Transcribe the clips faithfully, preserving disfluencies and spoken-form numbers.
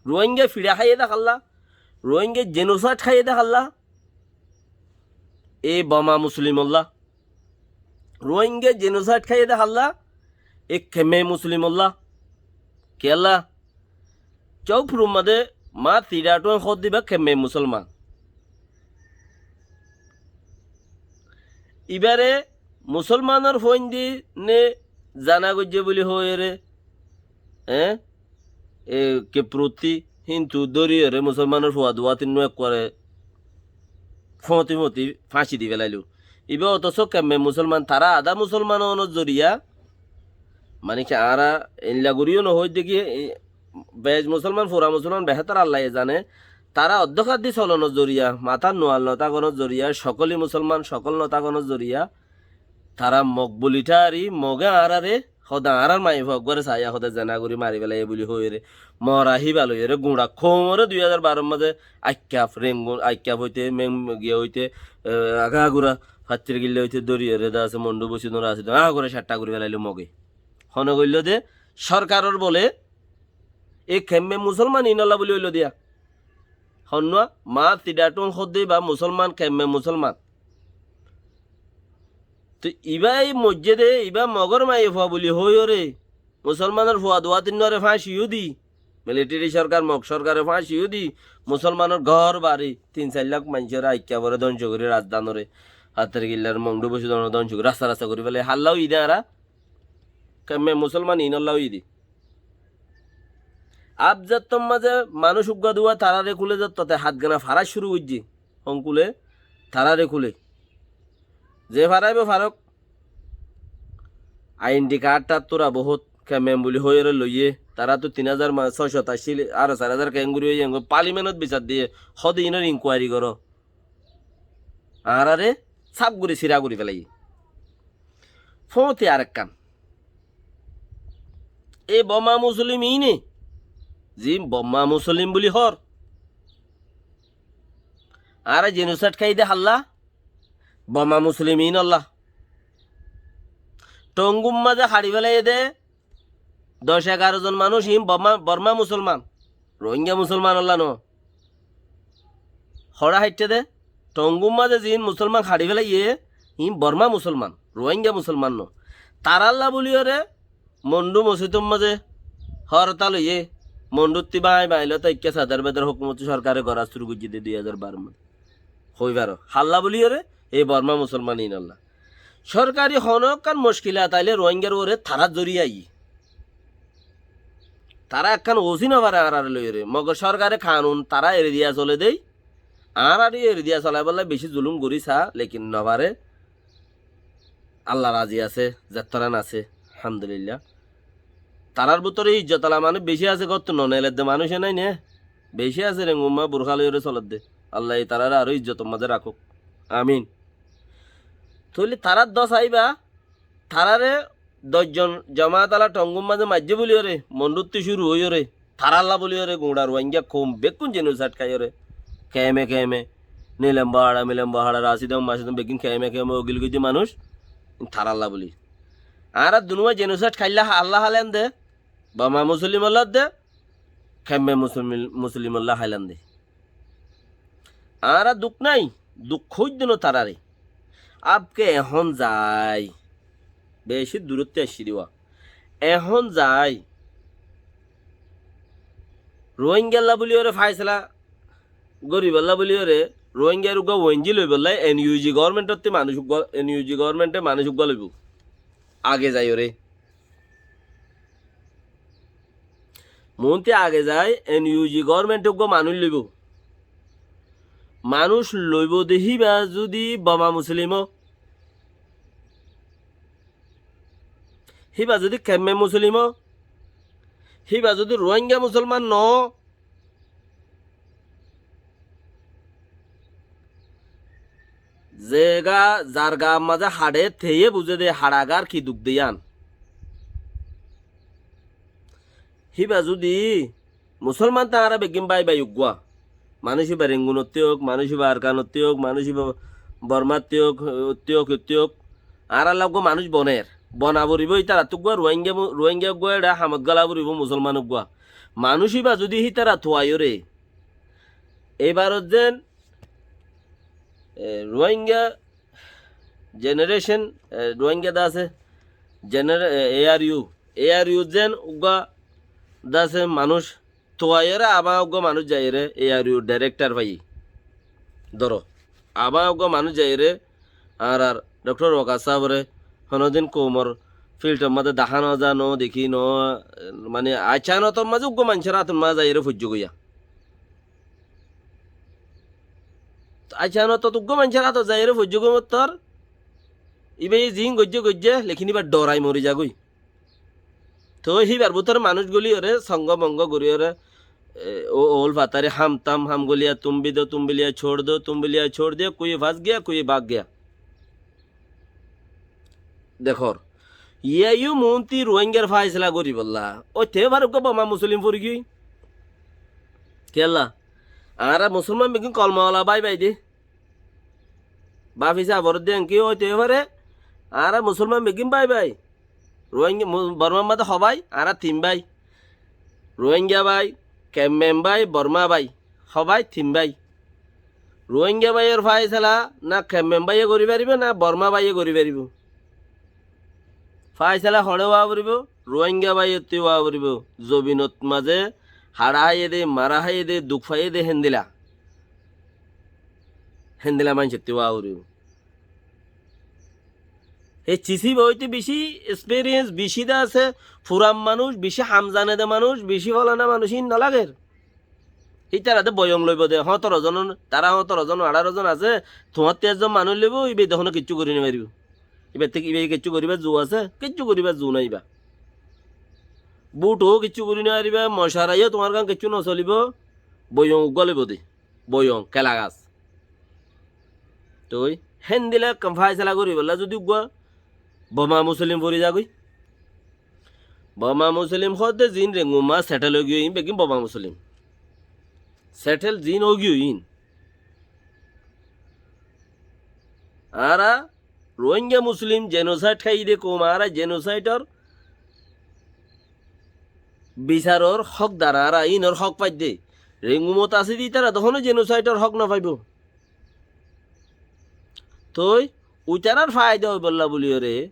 Ruáinga fiçá háiye dé hálla, Ruáinga jenosaid háiye dé hálla, e boma muslimolla. Ruáinga jenosaid háiye dé hálla, e kemme muslimolla. Kiyólla? Cóu furumma de ma tidatun hóddiba kemme musolman. Ibáre musolmanor fóin di né zana goijjé buli hoiyóre, eé, e keprutti híntu dóriyóre musolmanor fua duwa tinnú ekkuare fóñti fóñti fáñci di félailú. Ibá otoso kemme musolman, tará adá musolman ónor zoriya, mani ki añára eilla goríyo nohói dé ki, e, bec musolman, fura musolman behétor Allaye zane, tará oddók addi solonor zoriya, matát nual notákonor zoriya, sokóli musolman, sokól notákonor zoriya, tará Mog buli thári, Moge añáráre, hóde añárár maiyafua uggúare saiyá hóde zena gorí mari félaiye buli hoiyóre, mora híba loiyóre, guñça koumoré dui házar baror mazé Aikkaf, Rengun, Aikkaf óite, Memgiya óite, e, Agagura, Fattirgilla óite dóriyóre, de asé Mondu Busidon, Rasidon, Agagura catta gorí félailó Moge. Hone goilló de, sorkaror bole, e kemme musolman inolla buli óilo diya. Honnúa, ma tidatun hódde ba musolman, kemme musolman. Te ibá ei moijjé de, ibá Mogor maiyafua buli hoiyóre, musolmanor fua duwa tinnúare fáñci yó di, militeri sorkar, Mog sorkare fáñci yó di, musolmanor gór bari, tin sair lak maincóre Aikkafore dóngco gorí, Razdanore, Fattirgillar, Mondu Busidonore dóngco gorí, rasta rasta gorí félaiye, hálla óiye de añára, kemme musolman inolla óiye de. Af zettót mazé manúic uggúa duwa taráre kúle zettót, te hátgana fará cúru goijjé. Hon kúle? Taráre kúle. Ze faráibo farók. Aidhenti kard táttura bohút kemem buli hoiyóre loiyé. Taráttu tin házar ma-, sóicot accíl, aró sair házar keéngorí óiye, engori palimenot bisar diyé. Hóde inor inkuwari goró. Añáráre sáf gorí sira gorí félaiyé. Fóñti arekkán. E boma musolim iíne, ziín boma musolim buli hoór. Añára jenosaid háiyi dé hálla, boma musolim iínolla. Thonggúm mazé haçi félaiyé dé doc egaró zon manúic, iín Borma, Borma musolman, Rohingya musolmanolla noó. Hoçé haitté dé, Thonggúm mazé ziín musolman haçi félaiyé, iín Borma musolman, Rohingya musolman noó. Tarálla buliyóre Mondu mosídor mazé hortal óiye, Monduttí báñi báñi lóti ekká sadar bedar hókumot sorkare gorá cúru goijjé dé dui házar baró mazé. Hoi faró, hálla buliyóre, e Borma musolman iínolla. Sorkari honó ekkán muckilat ailé Rohingyar uore tarár zoriya aiyé. Tará ekkán usi nofaré añáráre loiyóre. Mogor sorkare kanun tará eri diya sole dé. Añáráre eri diya solaibólla beci zulum gorí saá, lekin nofaré. Alla razi asé, zettóran asé, alhamdulillah. Tarár bútore izzot ala manúic beci asé, góttu noneledde manúic nái né. Beci asé Rengumma burká loiyóre soledde. Allaye taráre aró izzotor mazé rakók. Amin. Tóile tarár dos aibá, taráre doc zon jomaat ala Thonggúm mazé maijjé buliyóre, Monduttí cúru óiyore, tarálla buliyóre, guñça Rohingya koum bekkún jenosaid háiyore, keme keme, Nilembo haça, Milembo haça, Rasidong, Masidong, bekkún keme keme ogil goijjé manúic, tarálla buli. Añára dunúwa jenosaid háilla ha-, alla háilan dé, Borma musolimolla dé, kemme musolmi-, musolimolla háilan dé. Añára duk nái, duk hoiddé no taráre. Abke ehón zai. Beci durottí aiccí dé uwa. Ehón zai. Rohingyalla buliyóre faisala goríbolla buliyóre, Rohingyar uggúa wenji loibolla N U G governmentottí manúic uggúa, N U G governmente manúic uggúa loibó. Age zaiyóre. Muúnti age zai N U G governmente uggúa manúic loibó. Manúic loibó de híba zudi Borma musolimo, híba zudi kemme musolimo, híba zudi Rohingya musolman noó, zega, zar gaa mazé haçe, teyé buzé dé haçagar ki duk dé yían. Híba zudi musolman te añára beggín bái bái uggúa. Manúic íba Rengunottí ók, manúic íba Arkanottí ók, manúic íba Bormattí ók, ottí ók, ottí ók. Añárálla uggúa manúic boner. Bona foribó ítarattú uggúa Ruáingga mu-, Ruáingga uggúa eçé hamot gola foribó musolman uggúa. Manúic íba zudi hítara tuaiyóre, éibarot zen, e, Ruáingga jenerécon, e, Ruáingga de asé, jener-, e, A R U, A R U zen uggúa de asé manúic tuaiyóre, abar uggúa manúic zaiyóre A R U r dairektor faiyí. Dóro, abar uggúa manúic zaiyóre, añárar Doktor Waqas sábore honódin koumor fíldor mazé dahá no za, no dekí, no, mani, aicanotor mazé uggúa maincór átot mazé zaiyóre foijjé goiya. Aicanotot uggúa maincór átot zaiyóre foijjé goi mottor, íbaye ziín goijjé goijjé, lekin íba dhorai mori zagói. Toi híbar bútore manúic góliyóre, songo mongo goríyore, e, ó-, óul fatari ham tam ham goliya, tum bhi do, tum bhi liya chhod do, tum bhi liya chhod diya, koi fas giya, koi bhag giya. Dekór, yíaiyó muúnti Ruáinggar fáisela goríbolla. Óite fare uggúa Borma Musolim fori giyói. Kiyólla? Añára Musolman beggín kolmawala bái bái de. Báfi sá, boro de enki óite fare, añára Musolman beggín bái bái. Ruáingga, mu-, Bormar mazé hó bái, añára tin bái. Ruáingga bái, Kemmen bái, Borma bái, hó bái, tin bái. Ruáingga báiyor fáisela na Kemmen báiye gorí faribó, na Borma báiye gorí faribó. Fáisela hoçé ówa foribó, Ruáingga báiyottú ówa foribó. Zobinot mazé haçá háiye dé, mara háiye dé, duk faiyé dé, héndila. Héndila maincóttu ówa foribó. Hé cisi bóite bicí experience, bicí de asé, furan manúic, bicí ham zane de manúic, bicí folana manúic, ín no lager. Ítara de boyong loibo de, hótoro zon, tará hótoro zon, añçáro zon asé, tuáñttú ezzon manúic loibo, íba de honó kiccú gorí no faribó. Íba te, íba kiccú goríbar zu asé, kiccú goríbar zu nái íba. Bútho kiccú gorí no faribá, mocarai yó tuáñr gán kiccú no solibó, boyong uggúa loibo de. Boyong, kela gas. Toi, héndila ekkán fáisela goríbolla zudi uggúa Borma Musolim fori zagói. Borma Musolim hoódde ziín Rengun mazé setel ói giyói, iín beggín Borma Musolim. Setel ziín ói giyói iín. Añára Ruáingga Musolim jenosaid háiye dé koum, añára jenosaidor bisaror hókdar, añára iínor hók faidde. Rengunot asé dé ítara de honó jenosaidor hók no faibó. Toi, uitarar faida óibolla buliyóre,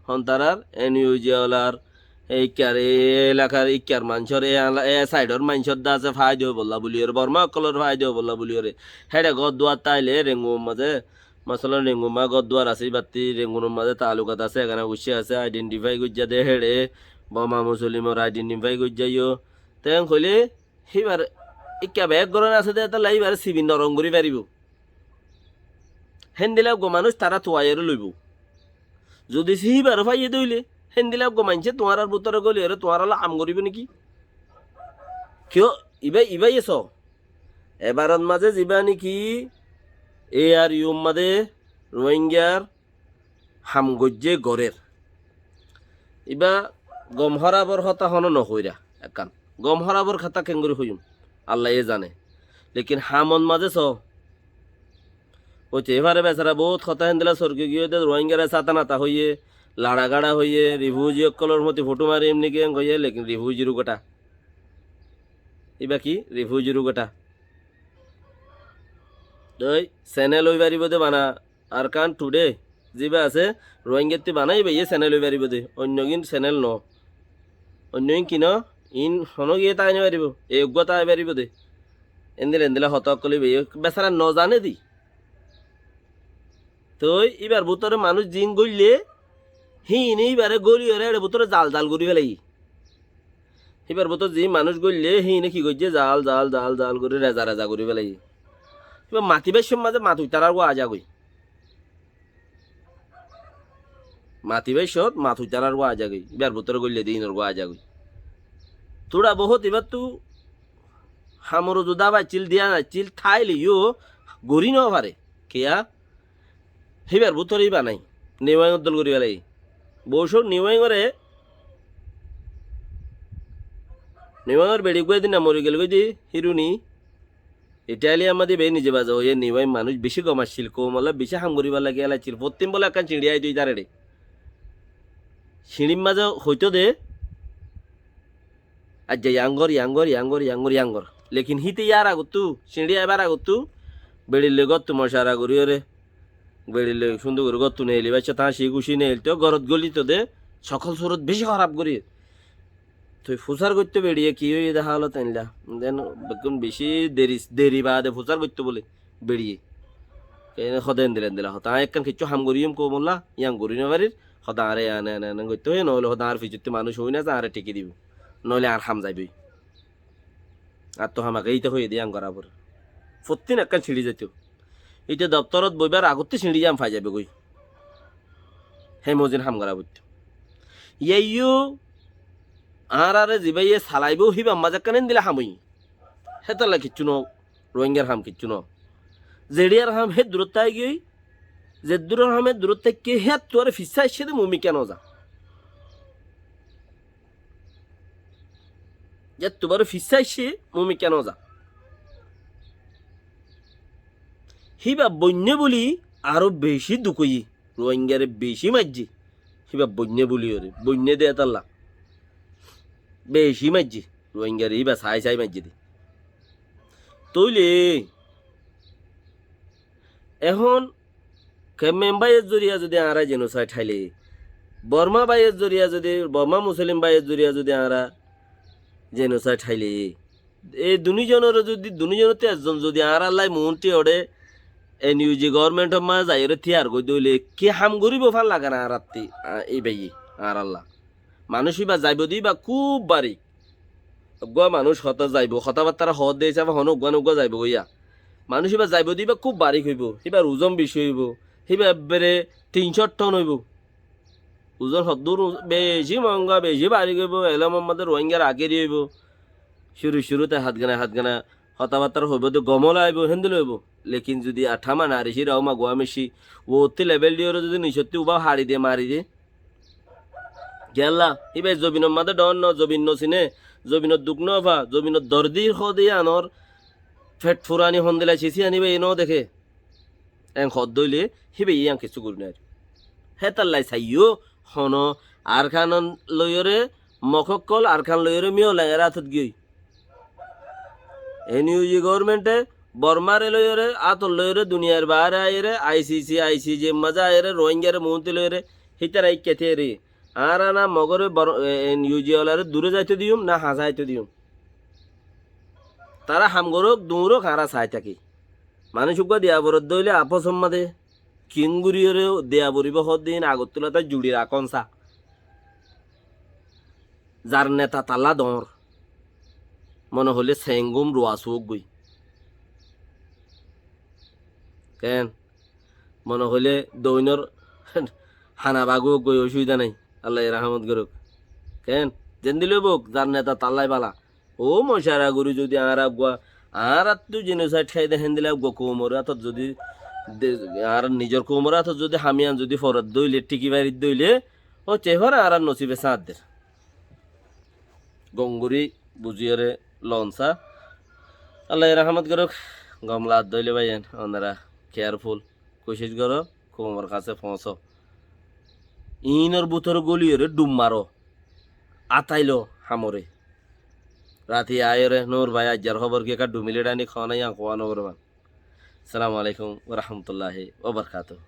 hontarar, en yu ji olar, e ikkar, e elakar ikkar maincór, e ala-, e saidor maincór de asé faida óibolla buliyóre, Borma ókkolor faida óibolla buliyóre. Héçe gór duar táile Rengun mazé, masalan, Rengun mazé gór duar asé, íbattú Rengunor mazé taalukat asé, egana guccí asé, aidhentifai goijjá de héçe, Borma Musolimor aidhentifai goijjá yó. Te en hoilé, híbar ikká bek goron asé de, étalla híbare sibi norom gorí faribó. Héndila uggúa manúic tará tuaiyóre loibó. Zudi si híbare faiyé de óile, héndila uggúa maincé tuáñrar bútore góliyóre tuáñralla ham goríbo néki? Kiyó, ibá, ibáye só. Ebarot mazé zibá néki A R U mazé Ruáinggar ham goijjé gorér. Ibá gom hórabor hotá honó nohoóira ekkán. Gom hórabor hotá keéngorí hoiyúm, Allaye zane. Lekin hamot mazé só, óite fare besara boóut hotá héndila sorgi giyé de, Ruáinggare sáta nata hoiyé, laça gaça hoiyé, rifuji ókkolor foti fotó marim néki en hoiyé, lekin rifujir uggúa. Ibá ki? Rifujir uggúa. Toi senel ói faribó de bana, Arakan Today zibá asé, Ruáinggattú banai íbayé senel ói faribó de, oinnogín senel no. Oinnogín ki no? Iín honó giyé tái no faribó, e uggúa tái faribó de. Endila endila hotá ókkol íbayé besara no zane de. Toi íbar bútore manúic ziín góille, híine íbare góliyóre éçe bútore zal zal gorí félaiye. Híbar bútore ziín manúic góille, híine ki goijjé, zal zal zal zal gorí reza reza gorí félaiye. Íba mati báiccót mazé mat uitarar uggúa aizagói. Mati báiccót mat uitarar uggúa aizagói. Íbar bútore góille de híinor uggúa aizagói. Tura bohút íbattú hamor uzu daba accíl, diyan accíl, táile yó gorí no fare. Kiyá? Híbar bútore íba nái. Niwáñgor dol gorí félaiye. Boucók Niwáñgore, Niwáñgor beçi uggúa edin na mori gel goi de, híruni. Italiya mazé íba nize baza hoiyé, Niwáñg manúic bicí gom accíl, koumolla bicí ham goríbar lagi el accíl. Fottin bóle ekkán siñçi aiyé de ítar eçe. Siñçir mazé hoitó de, Aijja yangor, yangor, yangor, yangor, yangor. Lekin híte yar agottú, siñçí aibar agottú, beçir loi góttu mocara goríyoré, beçir loi cúndor gorí góttu neeli baiccá, tañr cí gúci neelto, górot gólito de, sokol surot beci hóraf gorí. Tui fusár goittó beçiye ki óiye de hálot ainla. Den bekkún beci deri, deri baade fusár goittó bóle beçiye. Kene hóde endilla endilla hotá. Aññí ekkán kiccú ham goríyum koumolla, yián gorí nofarir. Hóde añáre ene ene ene goittó hoiye, noóile hóde añár fisottú manúic ói na ze añáre thiki dibo. Noóile añár ham zaiboi. Ar to hámaka íte hoiye de yián gorá foré. Fottín ekkán siñçí zaito. Íte doftorot boibar agottú siñçí yián fai zaibo goi. Hé mozin ham gorá foittó. Yíaiyó añárare zibáye salaibo híbar mazé ekkán endilla ham óiye. Hétolla kiccú no, Rohingyar ham kiccú no. Zeçiyar ham hé durót táigiyoi, zeddúror ham hé durót táikke, héttu aró fissá aiccé de mumikká no za. Zettú baró fissá aiccé, mumikká no za. Híba boinné buli aró beci duk óiye. Rohingyare beci maijjé. Híba boinné buli oré. Boinné de hétolla. Beci maijjé. Rohingyare híba sai sai maijjé de. Tóile ehón Kemmem báiyor zoriya zodi añára jenosaid háile, Borma báiyor zoriya zodi, Borma Musolim báiyor zoriya zodi añára jenosaid háile, e duní zonoré zodi, duní zonottú ezzon zodi añárallá muúnti oçé en iu ji goórmentor mazé zaiyóre tíyar goijjé óile, ki ham goríbo fán lage na añárattí, a, ei báiye, añárallá. Manúic íba zaibo de íba kúb barik. Eggúa manúic hotá zaibo, hotábattára hoódde hísafe honó eggúa no eggúa zaibo goi yá. Manúic íba zaibo de íba kúb barik óibo, híbar uzón beci óibo, híba ebbere tin cót thon óibo. Uzón hoddúr u-, beci moónga, beci barik óibo, elómor mazé Rohingyar ageri óibo. Cúru cúrute hatgana hatgana hotábattára hoibó de gomóla óibo, héndilla óibo. Lekin zodi athá ma nari círa ó ma guá meci, uottí lebel diyoré zodi nicottí ubá haçi de, mari de, Kiyólla, íbaye zobinor mazé dhoóñr no, zobin no siné, zobinor duk no fa, zobinor dordi hoóde yíanor, fet furani hondilla cis yían íbaye no deké. Eén hoódde óile, híbaye yían kessú gorí no fare. Hétolla saiyó, honó Arkan loiyóre, Mok ókkol Arkan loiyóre Mío Laingar átot giyói. En iu ji goórmente Bormáre loiyóre, átot loiyóre, duniyair baáre aiyóre, I C C, I C J mazé aiyóre, Rohingyare muúnti loiyóre, hítara íkka tíyari. Añára na Mogóre Bor-, e, en iu ji olaré duré zaito diyum, na hañsé aito diyum. Tará ham gorók, duñrók, añára sai táki. Manúic uggúa diya foredde óile afósor mazé, kenguriyóre diya foribó hoódde hín agottúla tá juri rakón sa. Zar neta tallá dhoóñr. Mone hoilé seengúm ruwa suúk goi. Keén? Mone hoilé doinor hana bagúk goi, ocubida nái. Allaye rahámot gorók. Keén? Zendilla óibok, zar neta tallái bála. Ó mocara gorí zodi añára eggúa, añárattú jenosaid háiye de héndilla eggúa koumor átot zodi, de-, añárar nizor koumor átot zodi ham yían zodi foredde óile, thiki faridde óile, ócce fore añárar nosibe sáñt der. Gom gorí buzíyoré loon sa. Allaye rahámot gorók. Gom laadde óile báiyain, onora careful. Kucíc goró, koumor hañsé foóñso. Iínor bútore góliyoré dhum maró. Átailo hamoré. Rati aiyóre, Nur bái, aijjar hóbor ki, ekká dhumile dhanik hoó na, yían hoó no foribán. Assalamu alaikum wa rahmatullahi wa barakatuhu.